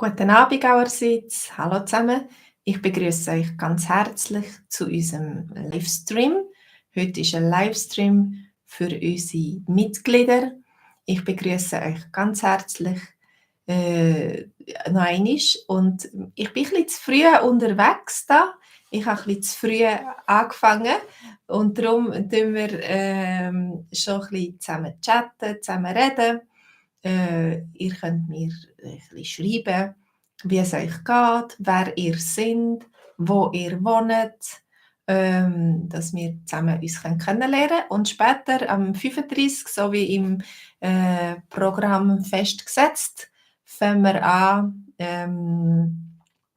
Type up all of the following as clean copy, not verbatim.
Guten Abend allerseits. Hallo zusammen. Ich begrüße euch ganz herzlich zu unserem Livestream. Heute ist ein Livestream für unsere Mitglieder. Ich begrüße euch ganz herzlich noch einmal. Und ich bin ein bisschen zu früh unterwegs da. Ich habe ein bisschen zu früh angefangen und darum tun wir schon ein bisschen zusammen chatten, zusammen reden. Ihr könnt mir ein bisschen schreiben, wie es euch geht, wer ihr seid, wo ihr wohnt, dass wir zusammen uns kennenlernen können. Und später, am 35., so wie im Programm festgesetzt, fangen wir an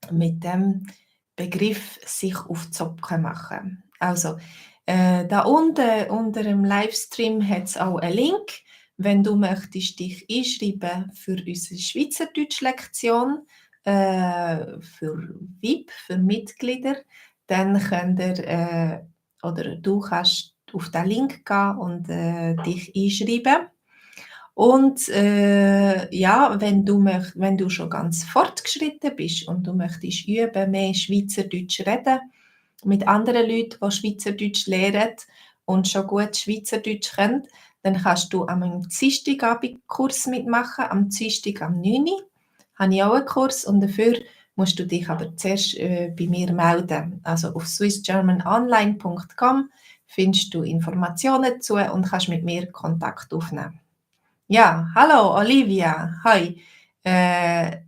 mit dem Begriff sich auf die Zopke machen. Also, da unten unter dem Livestream hat es auch einen Link. Wenn du möchtest dich einschreiben für unsere Schweizerdeutsch-Lektion, für VIP, für Mitglieder, dann könnt ihr, oder du kannst auf den Link gehen und dich einschreiben. Und ja, wenn du schon ganz fortgeschritten bist und du möchtest üben, mehr Schweizerdeutsch reden, mit anderen Leuten, die Schweizerdeutsch lernen und schon gut Schweizerdeutsch können, dann kannst du am Dienstagabend-Kurs mitmachen, am Dienstag am 9. Uhr habe ich auch einen Kurs und dafür musst du dich aber zuerst bei mir melden. Also auf swissgermanonline.com findest du Informationen dazu und kannst mit mir Kontakt aufnehmen. Ja, hallo Olivia, hi. Es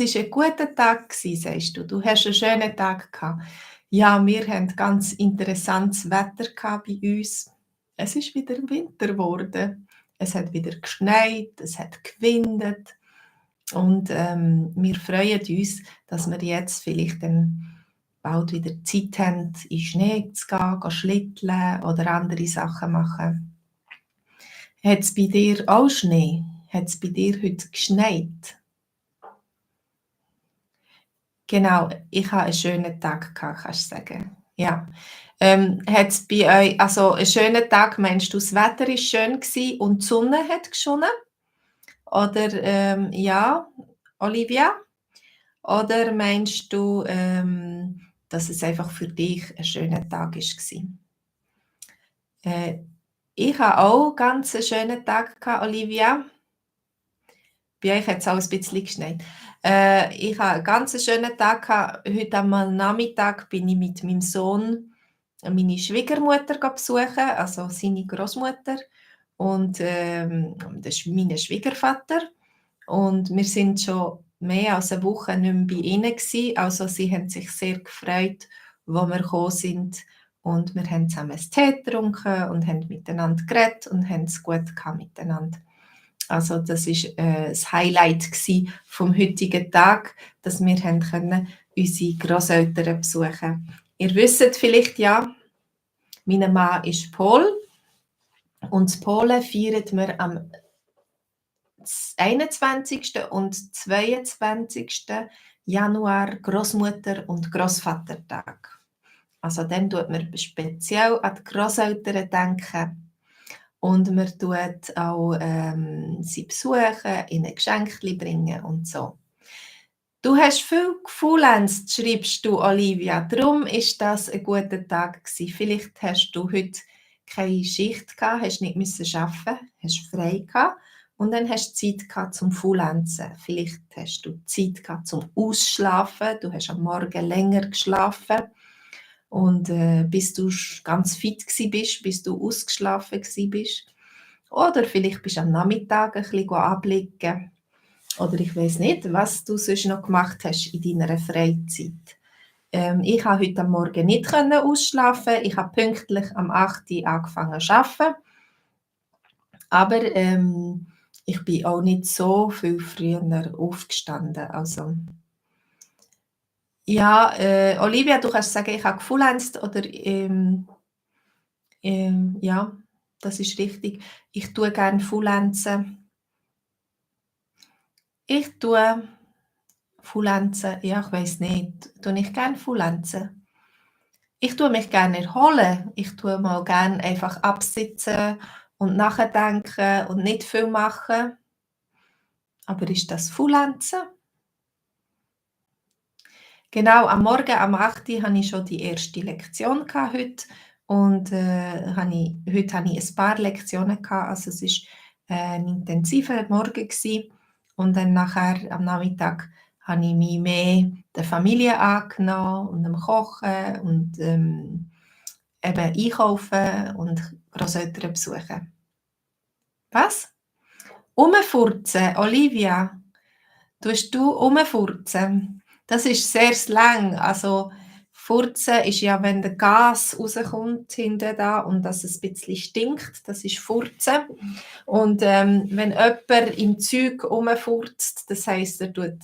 war ein guter Tag gewesen, sagst du. Du hast einen schönen Tag gehabt. Ja, wir hatten ganz interessantes Wetter gehabt bei uns. Es ist wieder Winter geworden. Es hat wieder geschneit, es hat gewindet. Und wir freuen uns, dass wir jetzt vielleicht dann bald wieder Zeit haben, in den Schnee zu gehen schlitteln oder andere Sachen machen. Hat es bei dir auch Schnee? Hat es bei dir heute geschneit? Genau, ich hatte einen schönen Tag gehabt, kannst du sagen. Ja. Hat's bei euch, also einen schönen Tag, meinst du, das Wetter war schön gewesen und die Sonne hat geschonen? Oder ja, Olivia? Oder meinst du, dass es einfach für dich ein schöner Tag war? Äh, ich hatte auch ganz einen schönen Tag gehabt, Olivia. Bei euch hat es auch ein bisschen geschneit. Ich hatte einen ganz schönen Tag gehabt. Heute am Nachmittag bin ich mit meinem Sohn meine Schwiegermutter besuchen, also seine Großmutter. Und das ist mein Schwiegervater. Und wir sind schon mehr als eine Woche nicht mehr bei ihnen gewesen. Also sie haben sich sehr gefreut, wo wir gekommen sind. Und wir haben zusammen einen Tee getrunken und haben miteinander geredet und haben es gut gehabt miteinander. Also das ist das Highlight vom heutigen Tag, dass wir haben können unsere Grosseltern besuchen. Ihr wisst vielleicht ja, mein Mann ist Pol und in Polen feiern wir am 21. und 22. Januar Großmutter- und Großvatertag. Also dann tut man speziell an die Grosseltern denken. Und man tut auch sie besuchen, ihnen Geschenke bringen und so. Du hast viel gefaulenzt, schreibst du, Olivia. Darum ist das ein guter Tag gewesen. Vielleicht hast du heute keine Schicht gehabt, hast nicht müssen arbeiten, hast frei gehabt und dann hast du Zeit gehabt zum Faulenzen. Vielleicht hast du Zeit gehabt zum Ausschlafen. Du hast am Morgen länger geschlafen und bis du ganz fit bist, bis du ausgeschlafen bist. Oder vielleicht bist du am Nachmittag ein bisschen abliegen. Oder ich weiß nicht, was du sonst noch gemacht hast in deiner Freizeit. Ich konnte heute Morgen nicht ausschlafen. Ich habe pünktlich am 8. Uhr angefangen zu arbeiten. Aber ich bin auch nicht so viel früher aufgestanden. Also, ja, Olivia, du kannst sagen, ich habe gefaulenzt oder ja, das ist richtig. Ich tue gerne faulenzen. Ich tue faulenzen, ja, ich weiss nicht. Tue ich gerne faulenzen? Ich tue mich gerne erholen. Ich tue mal gerne einfach absitzen und nachdenken und nicht viel machen. Aber ist das faulenzen? Genau, am Morgen am 8 hatte ich schon die erste Lektion heute und, heute habe ich ein paar Lektionen gehabt. Also, es ist, 'n intensiver Morgen gewesen und dann nachher am Nachmittag habe ich mich mehr der Familie angenommen und dem Kochen und, eben einkaufen und Grosseltern besuchen. Was? Rumfurzen, Olivia? Tust du rumfurzen? Das ist sehr Slang. Also, Furzen ist ja, wenn der Gas rauskommt hinten da und dass es ein bisschen stinkt, das ist Furzen. Und, wenn jemand im Zeug rumfurzt, das heisst, er tut,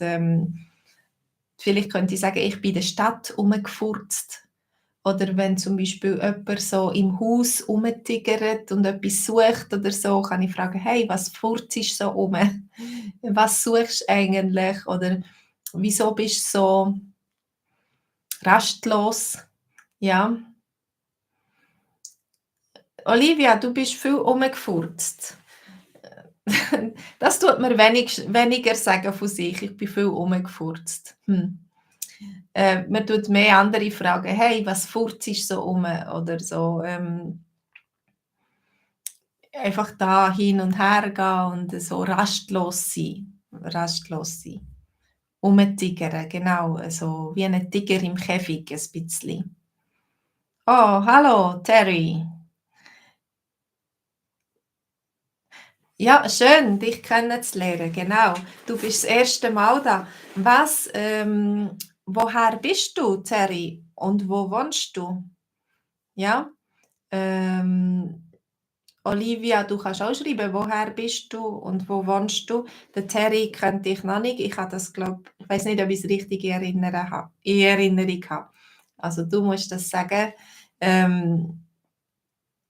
vielleicht könnte ich sagen: „Ich bin in der Stadt rumgefurzt.“ Oder wenn zum Beispiel jemand so im Haus rumtigert und etwas sucht oder so, kann ich fragen: „Hey, was furzest so rum? Was suchst du eigentlich?“ Oder „Wieso bist du so rastlos?“ Ja. Olivia, du bist viel rumgefurzt. Das tut mir weniger sagen von sich. Ich bin viel rumgefurzt. Man tut mehr andere fragen: „Hey, was furzest so rum?“ Oder so, einfach da hin und her gehen und so rastlos sein. Rastlos sein. Rumtigern, genau, so wie ein Tiger im Käfig ein bisschen. Oh, hallo Terry. Ja, schön, dich kennenzulernen, genau. Du bist das erste Mal da. Woher bist du, Terry? Und wo wohnst du? Ja, ähm, Olivia, du kannst auch schreiben, woher bist du und wo wohnst du? Der Terry kennt dich noch nicht. Ich habe das, glaube ich weiß nicht, ob ich es richtig in Erinnerung habe. Also du musst das sagen. Ähm,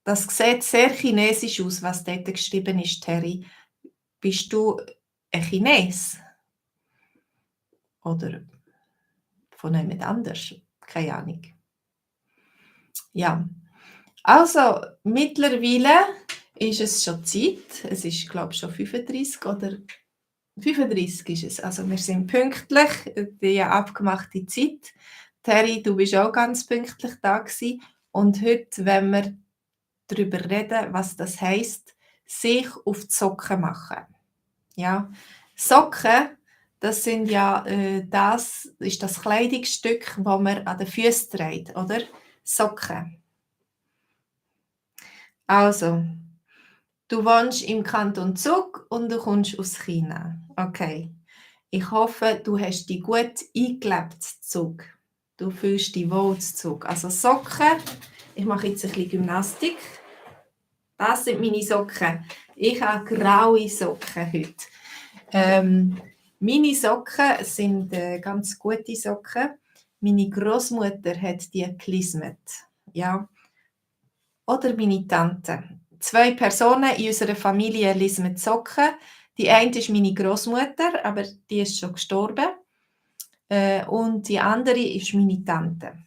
Das sieht sehr chinesisch aus, was dort geschrieben ist, Terry. Bist du ein Chines? Oder von jemand anders? Keine Ahnung. Ja, also mittlerweile ist es schon Zeit. Es ist, glaube ich, schon 35 oder 35 ist es. Also wir sind pünktlich, die abgemachte Zeit. Terry, du bist auch ganz pünktlich da gewesen. Und heute wollen wir darüber reden, was das heisst, sich auf die Socken machen. Ja, Socken, das sind ja, das ist das Kleidungsstück, das man an den Füßen trägt, oder? Socken. Also, du wohnst im Kanton Zug und du kommst aus China. Okay. Ich hoffe, du hast dich gut eingelebt zu Zug. Du fühlst dich wohl zu Zug. Also Socken, ich mache jetzt ein bisschen Gymnastik. Das sind meine Socken. Ich habe graue Socken heute. Meine Socken sind, ganz gute Socken. Meine Großmutter hat die gelismet, ja, oder meine Tante. 2 Personen in unserer Familie lismen Socken. Die eine ist meine Großmutter, aber die ist schon gestorben, und die andere ist meine Tante.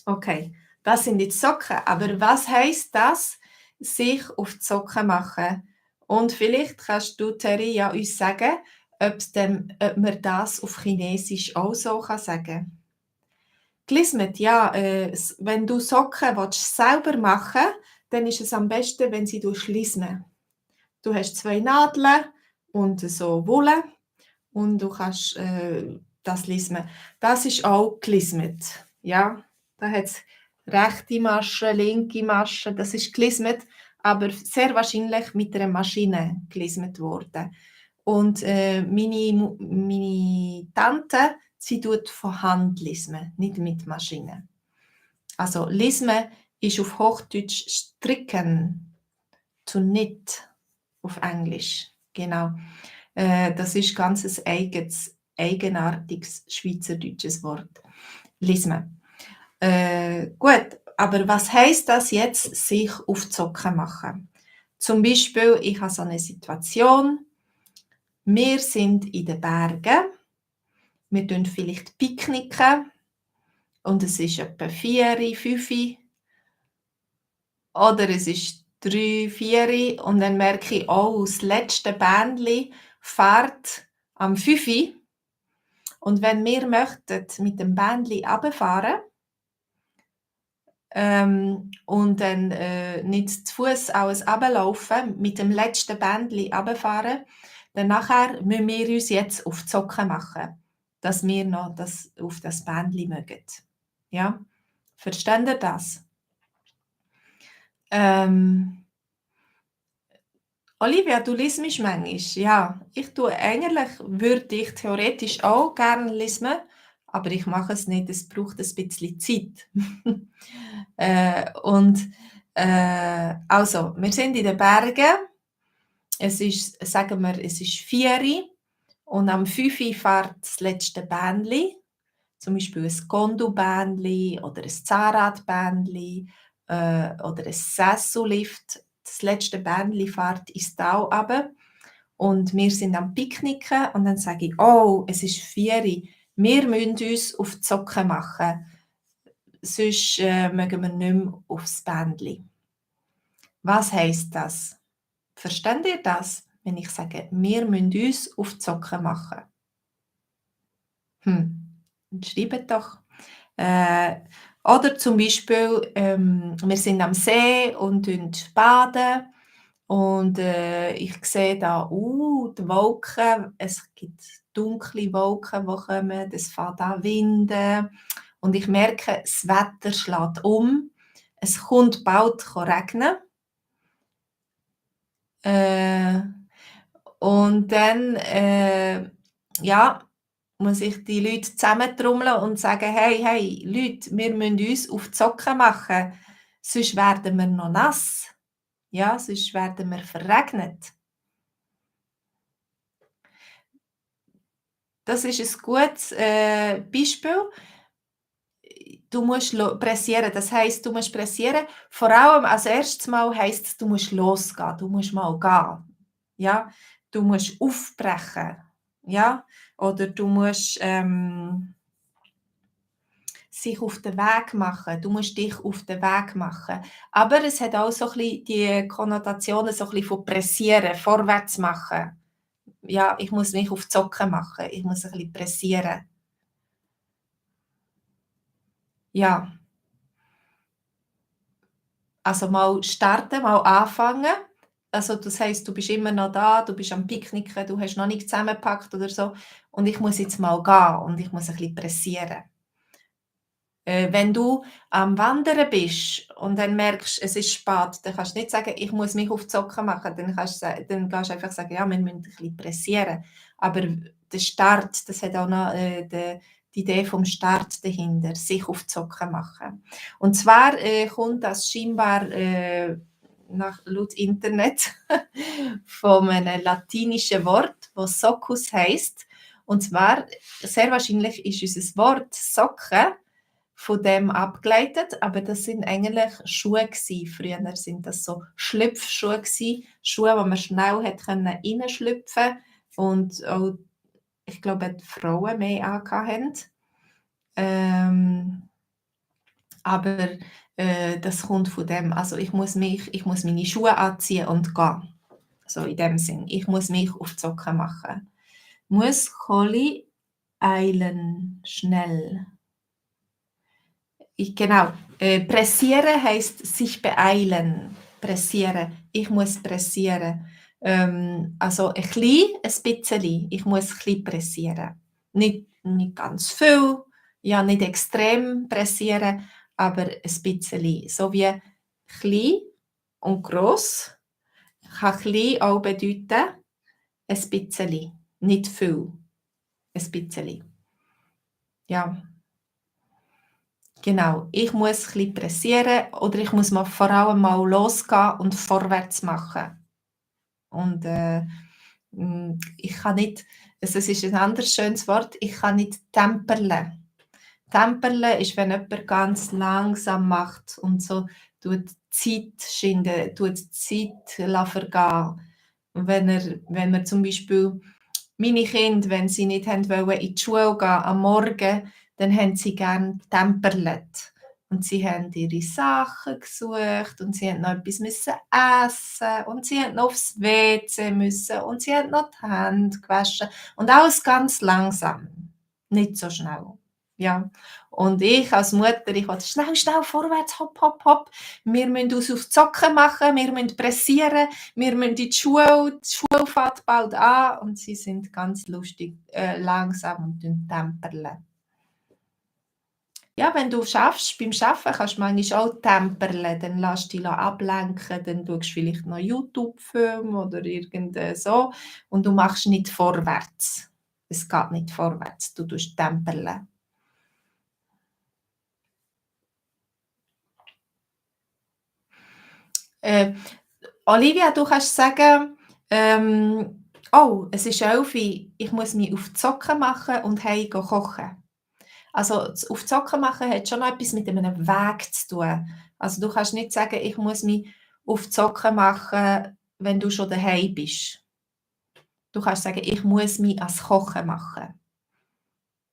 Okay, das sind jetzt Socken, aber was heisst das, sich auf die Socken machen? Und vielleicht kannst du, Terry, ja uns sagen, ob man das auf Chinesisch auch so sagen kann. Gelismet, ja, wenn du Socken selber machen willst, dann ist es am besten, wenn sie du lismen. Du hast 2 Nadeln und so Wolle und du kannst, das lismen. Das ist auch gelismet, ja. Da hat's rechte Masche, linke Masche, das ist gelismet, aber sehr wahrscheinlich mit einer Maschine gelismet worden. Und, meine Tante, sie tut von Hand lismen, nicht mit Maschine. Also lismen ist auf Hochdeutsch stricken, to knit auf Englisch, genau. Das ist ganz ein eigenartiges schweizerdeutsches Wort. Lismen. Gut, aber was heisst das jetzt, sich auf die Socken machen? Zum Beispiel, ich habe so eine Situation, wir sind in den Bergen, wir tun vielleicht picknicken und es ist etwa 4, 5 oder es ist 3, 4 und dann merke ich, oh, das letzte Bändli fährt am 5 Und wenn wir möchten mit dem Bändli runterfahren, und dann, nicht zu Fuß alles runterlaufen, mit dem letzten Bändli runterfahren, dann nachher müssen wir uns jetzt auf die Socken machen, dass wir noch auf das Bändli mögen. Ja? Versteht ihr das? Ähm, Olivia, du liest mich manchmal. Ja, eigentlich würde ich theoretisch auch gerne lesen, aber ich mache es nicht. Es braucht ein bisschen Zeit. Und also, wir sind in den Bergen. Es ist, sagen wir, es ist 4 Uhr und am 5 Uhr fährt das letzte Bändli, zum Beispiel ein Gondelbändli oder ein Zahnradbändli oder ein Sessellift. Das letzte Bändli fährt ins Tal runter und wir sind am Picknicken und dann sage ich, oh, es ist 4 Uhr, wir müssen uns auf die Socken machen, sonst mögen wir nicht mehr aufs Bändli. Was heisst das? Versteht ihr das, wenn ich sage, wir müssen uns auf die Socken machen? Schreibt doch. Äh, oder zum Beispiel, wir sind am See und baden und ich sehe da, die Wolken, es gibt dunkle Wolken, die kommen, es fängt an winden und ich merke, das Wetter schlägt um, es kommt bald regnen. Und dann, ja, muss ich die Leute zusammentrommeln und sagen: «Hey, hey, Leute, wir müssen uns auf die Socken machen, sonst werden wir noch nass. Ja, sonst werden wir verregnet.» Das ist ein gutes, Beispiel. Du musst pressieren. Das heisst, du musst pressieren. Vor allem als erstes Mal heisst es, du musst losgehen. Du musst mal gehen. Ja? Du musst aufbrechen. Ja? Oder du musst, sich auf den Weg machen. Du musst dich auf den Weg machen. Aber es hat auch so ein bisschen die Konnotationen so ein bisschen von pressieren, vorwärts machen. Ja, ich muss mich auf die Socken machen. Ich muss ein bisschen pressieren. Ja. Also mal starten, mal anfangen. Also das heisst, du bist immer noch da, du bist am Picknicken, du hast noch nicht zusammengepackt oder so und ich muss jetzt mal gehen und ich muss ein bisschen pressieren. Wenn du am Wandern bist und dann merkst, es ist spät, dann kannst du nicht sagen: «Ich muss mich auf die Socken machen.» Dann gehst du einfach sagen: «Ja, wir müssen ein bisschen pressieren.» Aber der Start, das hat auch noch, die Idee vom Start dahinter, sich auf die Socken machen. Und zwar, kommt das scheinbar, laut Internet von einem latinischen Wort, das Soccus heisst. Und zwar, sehr wahrscheinlich ist unser Wort Socken von dem abgeleitet, aber das sind eigentlich Schuhe gsi. Früher sind das so Schlüpfschuhe gsi, Schuhe, wo man schnell hat können reinschlüpfen und auch, ich glaube, die Frauen mehr angehatten haben. Ähm, aber, das kommt von dem. Also, ich muss meine Schuhe anziehen und gehen. So in dem Sinn. Ich muss mich auf die Socken machen. Muss Colli eilen, schnell. Genau. Pressieren heisst sich beeilen. Pressieren. Ich muss pressieren. Also ein bisschen. Ich muss ein bisschen pressieren. Nicht ganz viel, ja, nicht extrem pressieren, aber ein bisschen. So wie klein und gross kann klein auch bedeuten ein bisschen, nicht viel, ein bisschen. Ja. Genau, ich muss ein bisschen pressieren oder ich muss mal vor allem mal losgehen und vorwärts machen. Und, ich kann nicht, es ist ein anderes schönes Wort, ich kann nicht temperlen. Temperlen ist, wenn jemand ganz langsam macht und so tut Zeit schinden, tut Zeit vergehen. Und wenn wir zum Beispiel meine Kinder, wenn sie nicht haben wollen in die Schule gehen am Morgen, dann haben sie gerne temperlet. Und sie haben ihre Sachen gesucht und sie haben noch etwas müssen essen und sie haben noch aufs WC müssen und sie haben noch die Hände gewaschen und alles ganz langsam. Nicht so schnell. Ja. Und ich als Mutter, ich wollte schnell, schnell vorwärts, hopp, hopp, hopp. Wir müssen uns auf die Socken machen, wir müssen pressieren, wir müssen in die Schule fährt bald an. Und sie sind ganz lustig, langsam und temperlen. Ja, wenn du schaffst, beim Arbeiten kannst du manchmal auch temperlen, dann lässt du dich ablenken, dann schaust du vielleicht noch YouTube-Film oder irgend so und du machst nicht vorwärts. Es geht nicht vorwärts, du tust temperlen. Äh, Olivia, du kannst sagen, «Oh, es ist 11 Uhr, ich muss mich auf die Socken machen und heim gehen kochen.» Also, auf die Socken machen hat schon noch etwas mit einem Weg zu tun. Also, du kannst nicht sagen: «Ich muss mich auf die Socken machen», wenn du schon daheim bist. Du kannst sagen: «Ich muss mich ans Kochen machen.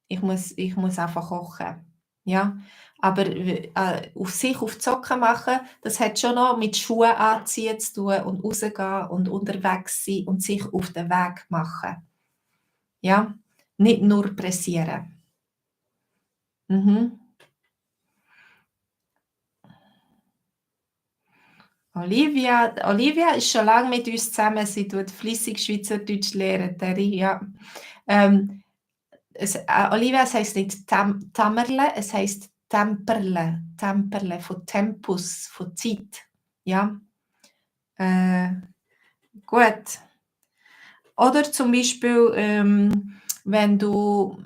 Ich muss einfach kochen.» Ja? Aber auf sich auf die Socken machen, das hat schon noch mit Schuhe anziehen zu tun und rausgehen und unterwegs sein und sich auf den Weg machen. Ja? Nicht nur pressieren. Mhm. Olivia ist schon lange mit uns zusammen. Sie tut flüssig Schweizerdeutsch lernen, Terry, ja. Olivia, es heisst nicht Tammerle, es heisst Temperle. Temperle, von Tempus, von Zeit. Ja. Gut. Oder zum Beispiel, wenn du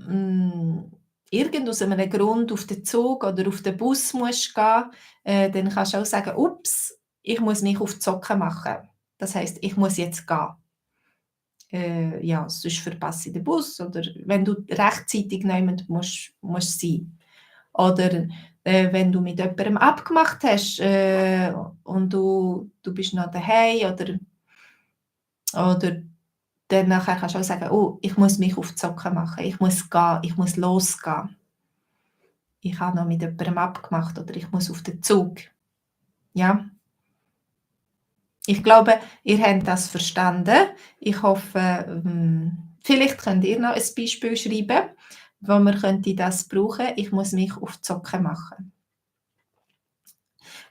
irgend aus einem Grund auf den Zug oder auf den Bus musst gehen, dann kannst du auch sagen: «Ups, ich muss mich auf die Socken machen.» Das heisst, ich muss jetzt gehen. Ja, sonst verpasse ich den Bus oder wenn du rechtzeitig jemand musst sein. Oder wenn du mit jemandem abgemacht hast und du bist noch daheim oder dann nachher kannst du auch sagen: «Oh, ich muss mich auf die Socken machen, ich muss gehen, ich muss losgehen. Ich habe noch mit jemandem abgemacht oder ich muss auf den Zug.» Ja? Ich glaube, ihr habt das verstanden. Ich hoffe, vielleicht könnt ihr noch ein Beispiel schreiben, wo man könnte das brauchen. Ich muss mich auf die Socken machen.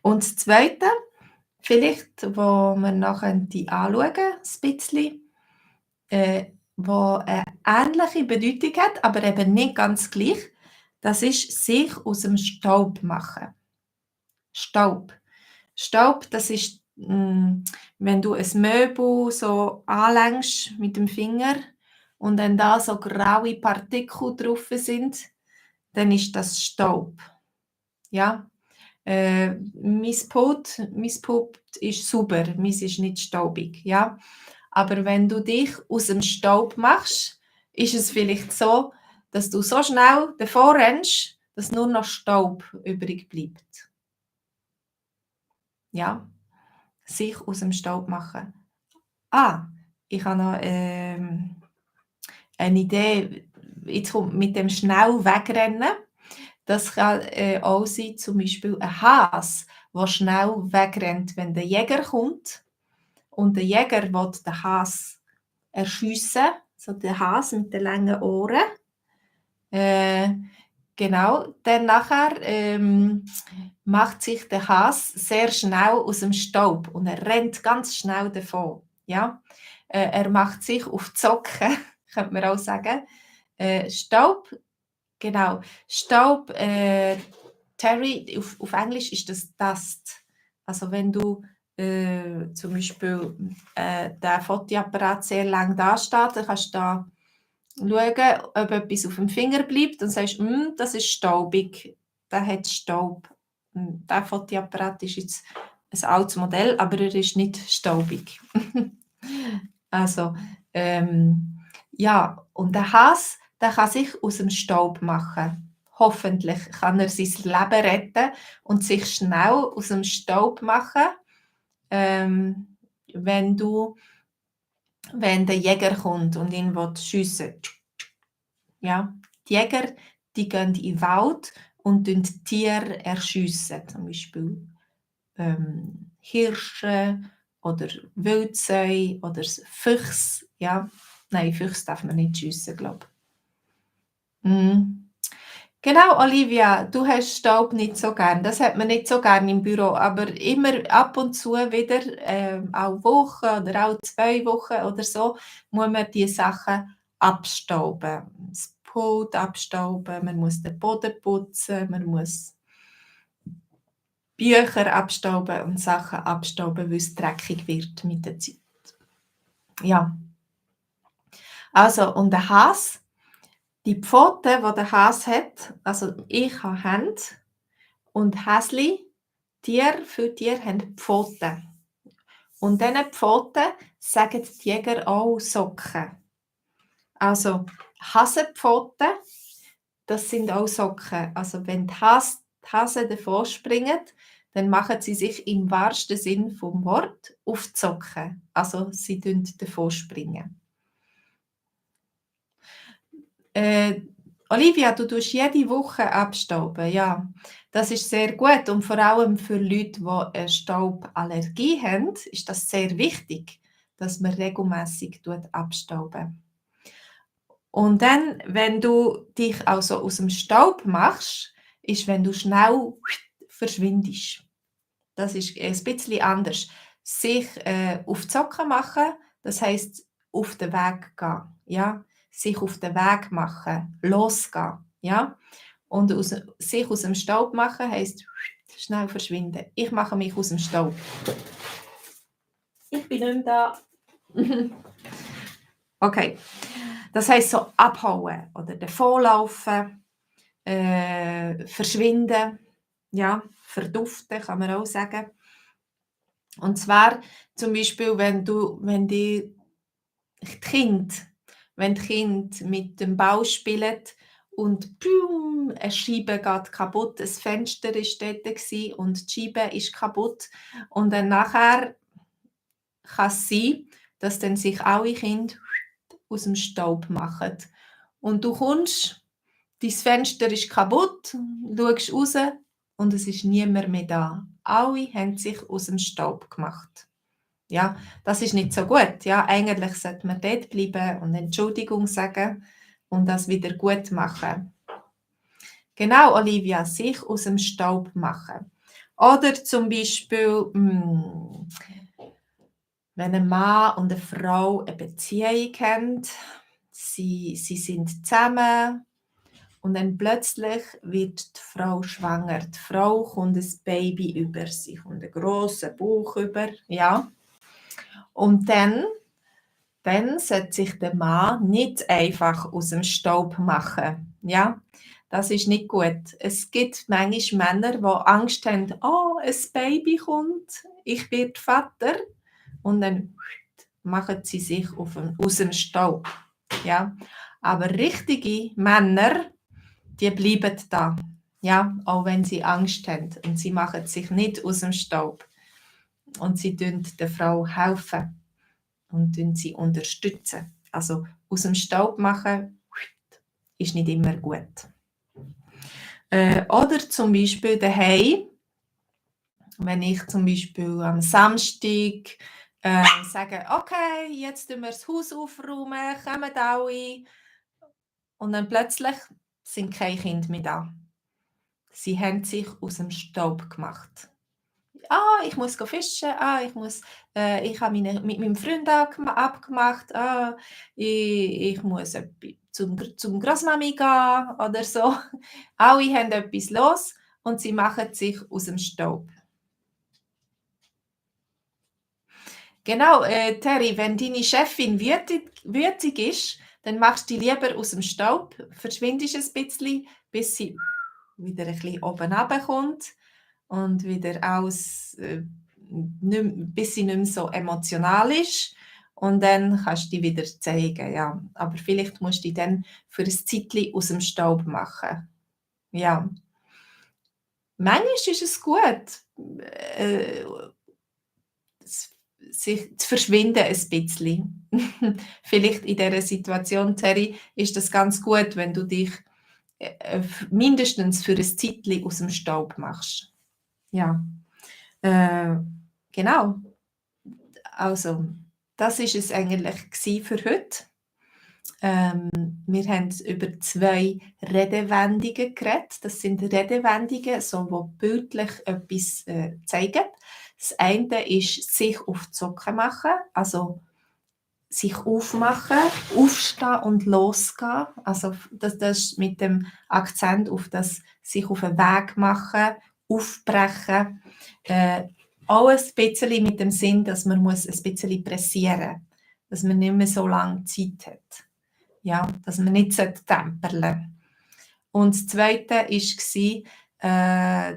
Und das Zweite, vielleicht, wo man noch anschauen könnte, ein bisschen, wo eine ähnliche Bedeutung hat, aber eben nicht ganz gleich, das ist sich aus dem Staub machen. Staub. Staub, das ist, wenn du ein Möbel so anlängst mit dem Finger und dann da so graue Partikel drauf sind, dann ist das Staub. Ja? Mein Pult ist sauber, meins ist nicht staubig. Ja? Aber wenn du dich aus dem Staub machst, ist es vielleicht so, dass du so schnell davor rennst, dass nur noch Staub übrig bleibt. Ja? Sich aus dem Staub machen. Ich habe noch eine Idee. Jetzt kommt mit dem schnell wegrennen. Das kann auch sein, zum Beispiel ein Hase, der schnell wegrennt, wenn der Jäger kommt und der Jäger will den Hase erschiessen, so den Hase mit den langen Ohren. Genau, dann nachher macht sich der Hase sehr schnell aus dem Staub und er rennt ganz schnell davon. Ja? Er macht sich auf die Socken, könnte man auch sagen. Staub, genau. Staub, Terry, auf Englisch ist das Dust. Also wenn du zum Beispiel der Fotoapparat sehr lang da steht, dann kannst du da schauen, ob etwas auf dem Finger bleibt und sagst, das ist staubig, der hat Staub. Der Fotoapparat ist jetzt ein altes Modell, aber er ist nicht staubig. Also, ja, und der Hase, der kann sich aus dem Staub machen. Hoffentlich kann er sein Leben retten und sich schnell aus dem Staub machen, wenn der Jäger kommt und ihn schiessen will. Ja, die Jäger, die gehen in den Wald und die Tiere erschiessen, zum Beispiel Hirsche oder Wildseu oder Füchse. Ja. Nein, Füchse darf man nicht schiessen, glaube ich. Mhm. Genau, Olivia, du hast Staub nicht so gern. Das hat man nicht so gern im Büro, aber immer ab und zu wieder, alle Woche oder alle 2 Wochen oder so, muss man die Sachen abstauben. Das Pult abstauben, man muss den Boden putzen, man muss Bücher abstauben und Sachen abstauben, weil es dreckig wird mit der Zeit. Ja, also und der Hase, die Pfoten, die der Hase hat, also ich habe Hände und Häsli, viele Tiere haben Pfoten. Und diesen Pfoten sagen die Jäger auch Socken. Also Hasenpfoten, das sind auch Socken. Also wenn die Hasen davon springen, dann machen sie sich im wahrsten Sinn vom Wort auf die Socken. Also sie davon springen. Olivia, du tust jede Woche abstauben, ja. Das ist sehr gut und vor allem für Leute, die eine Stauballergie haben, ist das sehr wichtig, dass man regelmäßig abstauben. Und dann, wenn du dich also aus dem Staub machst, ist, wenn du schnell verschwindest. Das ist ein bisschen anders. Sich auf die Socken machen, das heisst auf den Weg gehen, ja? Sich auf den Weg machen, losgehen, ja? Und sich aus dem Staub machen heisst schnell verschwinden. Ich mache mich aus dem Staub. Ich bin nicht mehr da. Okay. Das heisst so abhauen oder davonlaufen, verschwinden, ja, verduften kann man auch sagen. Und zwar zum Beispiel, wenn die Kind wenn die Kinder mit dem Ball spielen und plum, eine Scheibe geht kaputt, ein Fenster war dort gsi und die Scheibe ist kaputt und dann nachher kann es sein, dass dann sich alle Kinder aus dem Staub machen. Und du kommst, dein Fenster ist kaputt, schaust raus und es ist niemand mehr da. Alle haben sich aus dem Staub gemacht. Ja, das ist nicht so gut. Ja, eigentlich sollte man dort bleiben und Entschuldigung sagen und das wieder gut machen. Genau, Olivia, sich aus dem Staub machen. Oder zum Beispiel, wenn ein Mann und eine Frau eine Beziehung haben, sie sind zusammen und dann plötzlich wird die Frau schwanger. Die Frau kommt ein Baby über, sie kommt einen grossen Bauch über, ja. Und dann sollte sich der Mann nicht einfach aus dem Staub machen. Ja, das ist nicht gut. Es gibt manchmal Männer, die Angst haben, oh, ein Baby kommt, ich werde Vater. Und dann machen sie sich aus dem Staub. Ja, aber richtige Männer, die bleiben da. Ja, auch wenn sie Angst haben. Und sie machen sich nicht aus dem Staub. Und sie helfen der Frau helfen und sie unterstützen. Also aus dem Staub machen ist nicht immer gut. Oder zum Beispiel daheim, wenn ich zum Beispiel am Samstag sage, okay, jetzt tun wir das Haus aufräumen, kommen alle. Und dann plötzlich sind keine Kinder mehr da. Sie haben sich aus dem Staub gemacht. Ich muss fischen, ich habe mit meinem Freund abgemacht, ich muss zum Großmami gehen oder so. Alle haben etwas los und sie machen sich aus dem Staub. Genau, Terry, wenn deine Chefin wütig ist, dann machst du die lieber aus dem Staub, verschwindest ein bisschen, bis sie wieder ein bisschen oben runterkommt und wieder alles, bis sie nicht mehr so emotional ist. Und dann kannst du die wieder zeigen, ja. Aber vielleicht musst du die dann für ein Zeitchen aus dem Staub machen. Ja. Manchmal ist es gut, sich zu verschwinden ein bisschen. Vielleicht in dieser Situation, Terry, ist das ganz gut, wenn du dich mindestens für ein Zeitchen aus dem Staub machst. Ja. Genau. Also, das ist es eigentlich für heute. wir haben über 2 Redewendungen geredet. Das sind Redewendungen, so, die bildlich etwas zeigen. Das eine ist sich auf die Socken machen, also sich aufmachen, aufstehen und losgehen. Also das ist mit dem Akzent auf das sich auf den Weg machen, aufbrechen. Auch ein bisschen mit dem Sinn, dass man muss ein bisschen pressieren muss, dass man nicht mehr so lange Zeit hat. Ja, dass man nicht temperlen sollte. Und das Zweite war,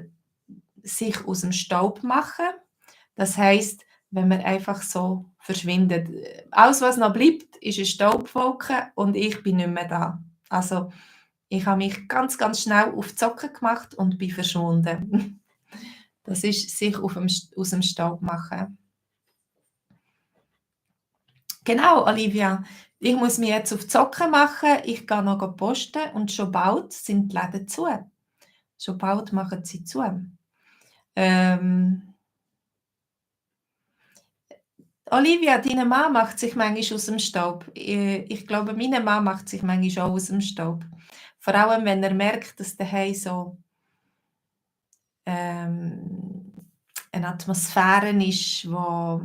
sich aus dem Staub machen. Das heisst, wenn man einfach so verschwindet. Alles, was noch bleibt, ist ein Staubwolke und ich bin nicht mehr da. Also, ich habe mich ganz, ganz schnell auf die Socken gemacht und bin verschwunden. Das ist sich aus dem Staub machen. Genau, Olivia. Ich muss mich jetzt auf die Socken machen. Ich gehe noch posten und schon bald sind die Läden zu. Schon bald machen sie zu. Olivia, deine Mann macht sich manchmal aus dem Staub. Ich glaube, meine Mann macht sich manchmal auch aus dem Staub. Vor allem, wenn er merkt, dass daheim so eine Atmosphäre ist, wo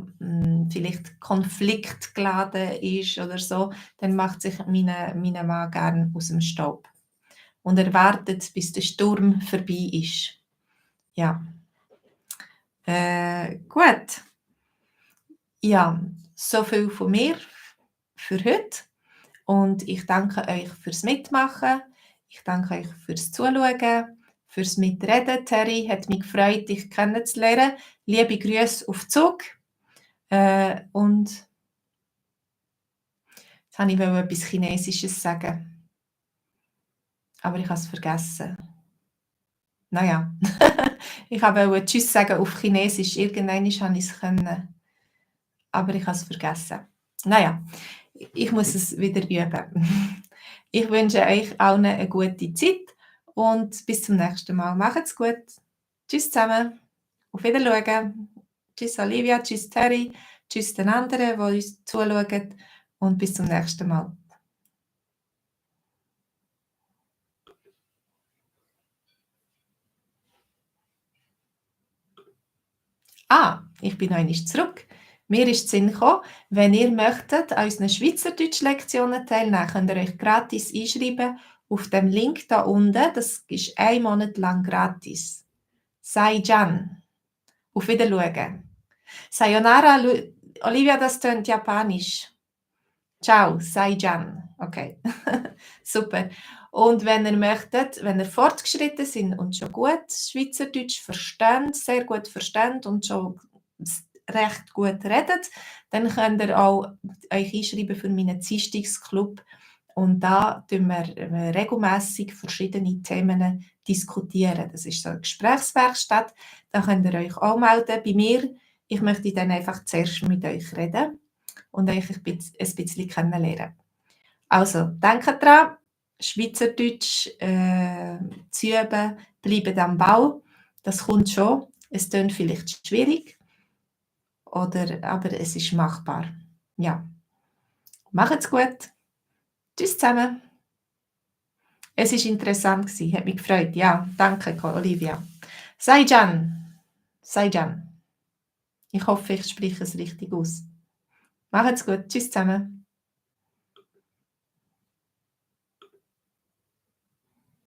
vielleicht konfliktgeladen ist oder so, dann macht sich meine Mann gerne aus dem Staub. Und er wartet, bis der Sturm vorbei ist. Ja. Gut. Ja, so viel von mir für heute. Und ich danke euch fürs Mitmachen. Ich danke euch fürs Zuschauen, fürs Mitreden. Terry, hat mich gefreut, dich kennenzulernen. Liebe Grüße auf Zug. Und jetzt wollte ich etwas Chinesisches sagen. Aber ich habe es vergessen. Naja, ich wollte Tschüss sagen auf Chinesisch. Irgendwann habe ich es können. Aber ich habe es vergessen. Naja, ich muss es wieder üben. Ich wünsche euch allen eine gute Zeit und bis zum nächsten Mal. Macht's gut. Tschüss zusammen. Auf Wiedersehen. Tschüss Olivia, tschüss Terry, tschüss den anderen, die uns zuschauen und bis zum nächsten Mal. Ich bin noch einmal zurück. Mir ist Sinn gekommen, wenn ihr möchtet an unseren Schweizerdeutsch-Lektionen teilnehmen, könnt ihr euch gratis einschreiben auf dem Link da unten. Das ist 1 Monat lang gratis. Saijan. Auf Wiedersehen. Sayonara, Olivia, das tönt japanisch. Ciao, Saijan. Okay, super. Und wenn ihr möchtet, wenn ihr fortgeschritten sind und schon gut Schweizerdeutsch versteht, sehr gut versteht und schon recht gut redet, dann könnt ihr auch euch einschreiben für meinen Dienstagsclub. Und da tun wir regelmässig verschiedene Themen diskutieren. Das ist so eine Gesprächswerkstatt. Da könnt ihr euch auch melden bei mir. Ich möchte dann einfach zuerst mit euch reden und euch ein bisschen kennenlernen. Also, denkt dran, Schweizerdeutsch zu üben, bleibt am Ball. Das kommt schon. Es klingt vielleicht schwierig, aber es ist machbar. Ja. Macht's gut. Tschüss zusammen. Es war interessant, hat mich gefreut. Ja, danke, Olivia. Saijan. Saijan. Ich hoffe, ich spreche es richtig aus. Macht's gut. Tschüss zusammen.